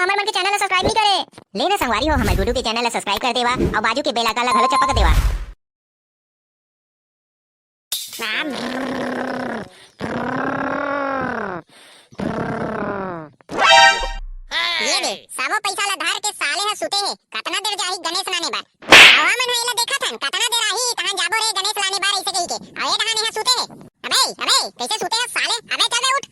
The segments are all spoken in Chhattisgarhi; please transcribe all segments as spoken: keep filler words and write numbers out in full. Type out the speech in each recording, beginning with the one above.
हमर मन के चैनल ला सब्सक्राइब नहीं करे। ले ना संगवारी हो, हमर गुड्डू के चैनल ला सब्सक्राइब कर देवा अउ बाजू के बेल आइकन ला घलो चपक देवा। ये दे, सबो पैसा ला धर के साले ह सुते हे। कतना देर जाही गणेश लाने बर? अउ हमन ह एला देखत हन, कतना देर आही, तहां जाबो रे गणेश लाने बर, अइसे कहिके। अउ ए डहान एहा सुते हे। अबे, अबे, कइसे सुते हे साले? अबे चल बे उठ।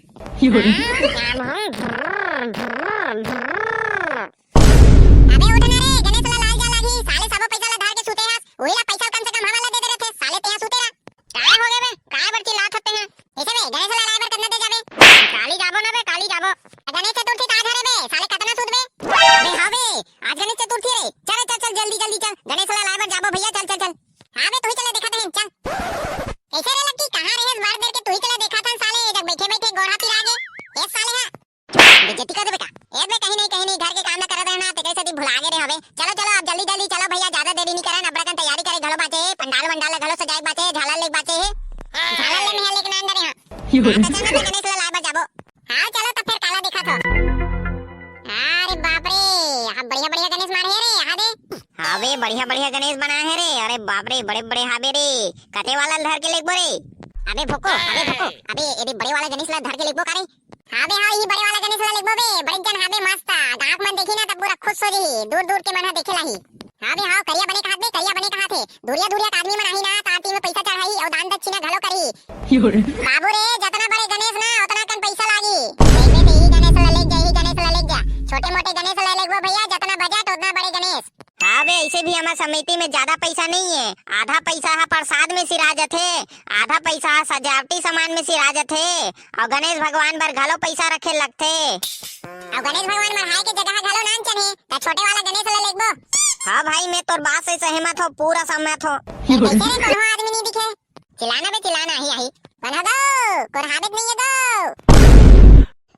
अबे उठ ना रे, गणेश ला लाल जा लागही, साले सबो पैसा ला धर के सुते हस, उही ला पैसा कम से कम हमन ला दे दे रथे, साले तेहा सुते रह। काय हो गे बे? काय बर चिल्लात हस तेहा? अइसे बे, गणेश ला लाय बर कतना दे जाबे? काली जाबो ना बे, काली जाबो। गणेश चतुर्थी त आज हरे बे, साले कतना सुतबे? अबे हाँ बे, आज गणेश चतुर्थी रे, चल रे, चल, चल, जल्दी, जल्दी चल, गणेश ला लाय बर जाबो भैया, चल, चल, चल। हाँ बे, तुही चले देखत हन, चल। कइसे रे लक्की, कहाँ रेहेस बड़ देर के, तुही चले देखत हन साले, ए जग बइठे बइठे गोड़ हाथ पिरा गे। ए साले हा, बेइज्जती कर देबे का? ए बे, कहीं नहीं, कहीं नहीं, घर के काम ला करत रहे ना, तेकरे सेती भुला गे रे हवे। चलो, चलो, अब जल्दी, जल्दी चलो भैया, ज्यादा देरी नहीं करन, अब्बड़ कन तैयारी करे घलो बाचे हे, पंडाल वंडाल ला घलो सजाए बाचे हे, झालर लेके बाचे हे। झालर ले मेहा लेके ना अंदर यहाँ। हाँ, तो चल ना, गणेश ला लाए बर जाबो। हाँ, चलो तो फिर काला दिखा थो। अरे बाप रे, यहाँ बढ़िया बढ़िया गणेश मारे हे रे, यहाँ दे। हाँ बे, बढ़िया बढ़िया गणेश बनाए हे रे। अरे बाप रे, बड़े बड़े हाबे रे। कते वाला ल धर के लेगबो रे? अबे भोको, अबे भोको, अबे एदे बड़े वाला गणेश ला धर के लेगबो का रे? हाँ बे, हाँ, ई बड़े वाला गणेश ला लेगबो बे, बड़े जन हाबे मस्त। गाँव मन देखी ना त पूरा खुश हो जही, दूर दूर के मन ह देखे लाही। हाँ बे, हाँ, करिया बने कहात बे, करिया बने कहात हे। दूरिया दूरिया के आदमी मन आही ना, त आरती में पैसा चढ़ाही अउ दान दक्षिणा घलो करही। बाबू रे, जतना बड़े गणेश ना, ओतना कन पैसा लागी। देखबे ते ई गणेश ला लेग जा, ई गणेश ला लेग जा। छोटे मोटे गणेश ला लेगबो भैया, जतना बजट ओतना बड़े गणेश। हाँ बे, अइसे भी हमर समिति में ज्यादा पैसा नहीं है। आधा पैसा ह प्रसाद में सिरा जथे, आधा पैसा ह सजावटी सामान में सिरा जथे, अउ गणेश भगवान बर घलो पैसा रखे लगथे। अउ गणेश भगवान मढ़ाए के जगह घलो नानचन हे, त छोटे वाला गणेश ला लेगबो। हाँ भाई, मैं तोर बात से सहमत हो, पूरा सहमत हो। ए, कइसे रे, कोनो आदमी नहीं दिखे? चिल्लाना बे, चिल्लाना, आही, आही। कोन हो गो? कोन हाबे त नहीं है गो?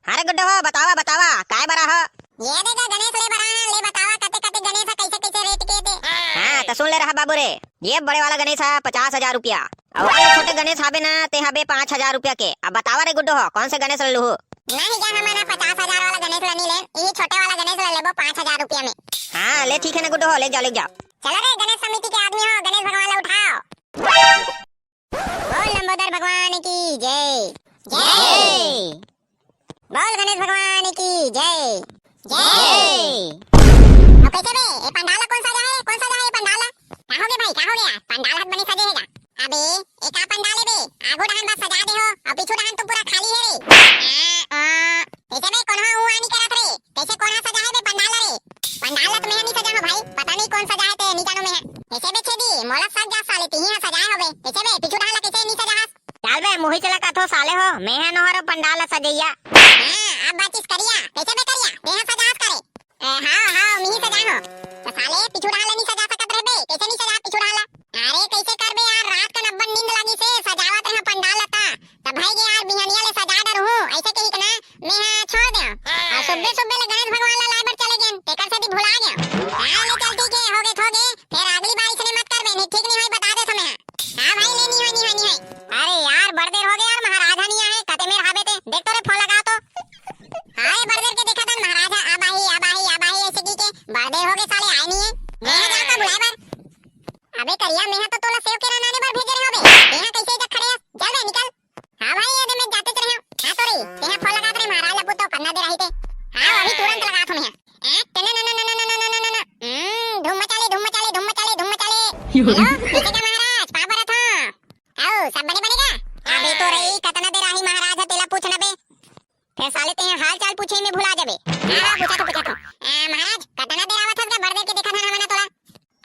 अरे गुड्डो हो, बतावा, बतावा, काय बरा हो? ये दे गा गणेश ले बरा है, ले बतावा, कते कते गणेश है, कइसे कइसे रेट के दे? हाँ, त सुन ले रहा बाबू रे, ये बड़े वाला गणेश है पचास हजार रुपया, अउ वो छोटे गणेश हाबे ना, ते हाबे पाँच हजार रुपया के। अब बतावा रे गुड्डो हो, कौन से गणेश ले लूहू? नहीं गा, हमन पचास हजार वाला गणेश ला नहीं लेन, यही छोटे वाला गणेश ला लेबो पाँच हजार रुपया में। हाँ, ले ठीक है ना गुड्डो हो, ले जाओ, ले जाओ। चलो रे, गणेश समिति के आदमी हो, गणेश भगवान ला उठाओ। बोल लंबोदर भगवान की जय। जय। बोल गणेश भगवान की जय। जय। अउ कइसे बे, ए पंडाल ला कोन सजा हे? कोन सजा हे ए पंडाल ला? का हो गे भाई, का हो गे? पंडाल ह बने सजे हे गा। अबे, ए का पंडाल हे बे? आगू डहान बस सजा दे हो, अउ पीछू डहान तो पूरा खाली हे रे। आ, आ, कइसे बे, कोन ह हुआ नहीं करत रे? कइसे कोन ह सजा हे बे पंडाल ला रे? पंडाल ला तो मैं ह नहीं सजा हो भाई, पता नहीं कोन सजा हे ते, नहीं जानो मैं ह। कइसे बे छेदी, मोला सब जा साले, तिही ह सजाए होबे। कइसे बे, पीछू डहान ला कइसे नहीं सजा हस? चल बे, मुही चला कथो साले हो, मैं ह नोहर पंडाल ला सजइया। हाँ, अब बाचिस करिया, कइसे बे करिया, मैं ह सजास करे। ए, हाँ, हाँ, मिही सजा हो। त साले, पीछू डहान ला नहीं सजा सकत रहे बे, कइसे नहीं सजा पीछू डहान ला? अरे, कइसे करबे यार, रात कन अब्बड़ नींद लागिस हे, सजावत रहे पंडाल ला ता। त भाई गे यार, बिहनिया ले सजा डरहूँ, अइसे कहिके ना, मैं ह छोड़ देव। अउ सुबे सुबे ले गणेश भगवान ला लाए बर चले गेन, तेकर सेती भुला गेव। हाँ, ले चल ठीक हे, हो गे, हो गे, फेर अगली बार अइसने मत करबे, नहीं ठीक नहीं होई, बता देथों मैं ह। हाँ भाई, ले, नहीं होई, नहीं होई, नहीं होई। अरे यार, बड़ देर हो गे यार, महाराज ह नहीं आए, कते मेर हाबे ते, देख तो रे, फोन लगा तो। हाँ रे, बड़ देर के देखत हन महाराज ह, अब आही, अब आही, अब आही, अइसे कहिके, बड़ देर हो गे साले आए नहीं हे। मैं ह जात हँव बुलाए बर। अबे करिया, मैं ह तो तोला सेव केरा लाने बर भेजे रहे हों बे। तेहा कइसे इधर खड़े हस? चल बे, निकल। हाँ भाई, ये दे मैं जाते रहे हँव। हाँ तो रे, तेहा फोन लगात रहे महाराज ला पूछ तो कतना देर आही ते। हाँ, अभी तुरंत लगात हँव मैं ह। ए, टन न न न न न न न न न। हम्म, धूम मचा ले, धूम मचा ले, धूम मचा ले, धूम मचा ले। हेलो, कइसे का महाराज, पाँव परत हँव। आओ, सब बने बने का? अबे तो रे, कतना देर आही महाराज ह, तेला पूछ ना बे। फेर साले तेहा हाल चाल पूछे में भुला जाबे। हाँ, हाँ, पूछत हँव, पूछत हँव। आ, महाराज, कतना देर आवत हस गा, बड़ देर के देखत हन हमन ह तोला।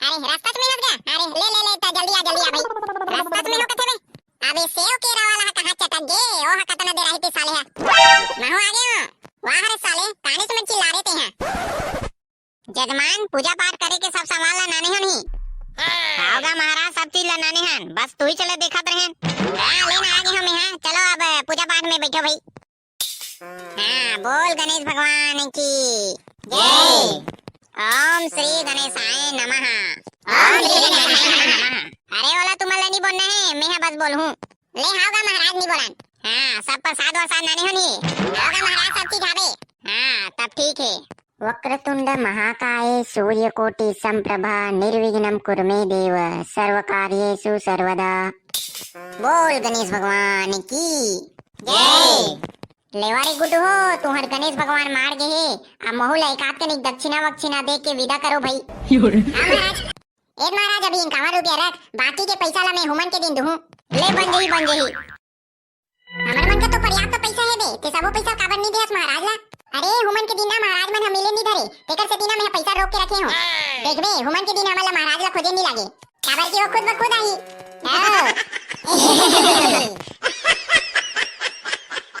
अरे, रस्ता में हस गा? अरे, ले, ले, ले, त जल्दी आ, जल्दी आ भाई। रस्ता में हो कथे बे? अबे सेव केरा वाला ह कहाँ चटक गे? ओ ह कतना देर आही ते साले ह। महूँ आ गे हँव। वाह रे साले, काने से मैं चिल्ला रे तेहा। जजमान, पूजा पाठ करे के सब सामान ला लाने हो नहीं? हाव गा महाराज, सब चीज ला लाने हन, बस तुही चले देखत रहेन। हाँ, लेन आ गे हँव मैं ह। चलो अब पूजा पाठ में बैठो भाई। हाँ, बोल गणेश भगवान की जय। ओम श्री गणेशाय नमः। ओम श्री गणेशाय नमः। अरे ओला तुमन ला नहीं बोलना हे, मैं ह बस बोलहूँ। ले हाव गा महाराज, नहीं बोलन। हाँ, सब प्रसाद वरसाद लाने हो नहीं? हाव गा महाराज, सब चीज हाबे। हाँ, तब ठीक हे। वक्रतुंड महाकाय सूर्यकोटि संप्रभा निर्विघ्नं कुरु मे देव सर्वकार्येषु सर्वदा। बोल गणेश भगवान की जय। लेवा रे गुड्डू हो, तुहर गणेश भगवान मार गे हे। अब महू ला एकाध कनिक दक्षिणा वक्षिणा दे के विदा करो भाई। हाँ महाराज। ए महाराज, अभी इनकावन रुपया रख, बाकी के पैसा ला मैं हुमन के दिन दुहूं। ले बन जही, बन जही। हमर मन के तो पर्याप्त पैसा हे बे, ते सबो पैसा काबर नी देहस महाराज ला? अरे हुमन के दिन ना महाराज मन ह मिले नी धरे, तेकर सेती ना मैं पैसा रोक के रखे हूँ। देखबे हुमन के दिन हमन ला महाराज ला खोजे नी लागे, काबर कि वो खुद ब खुद आही। हाँ।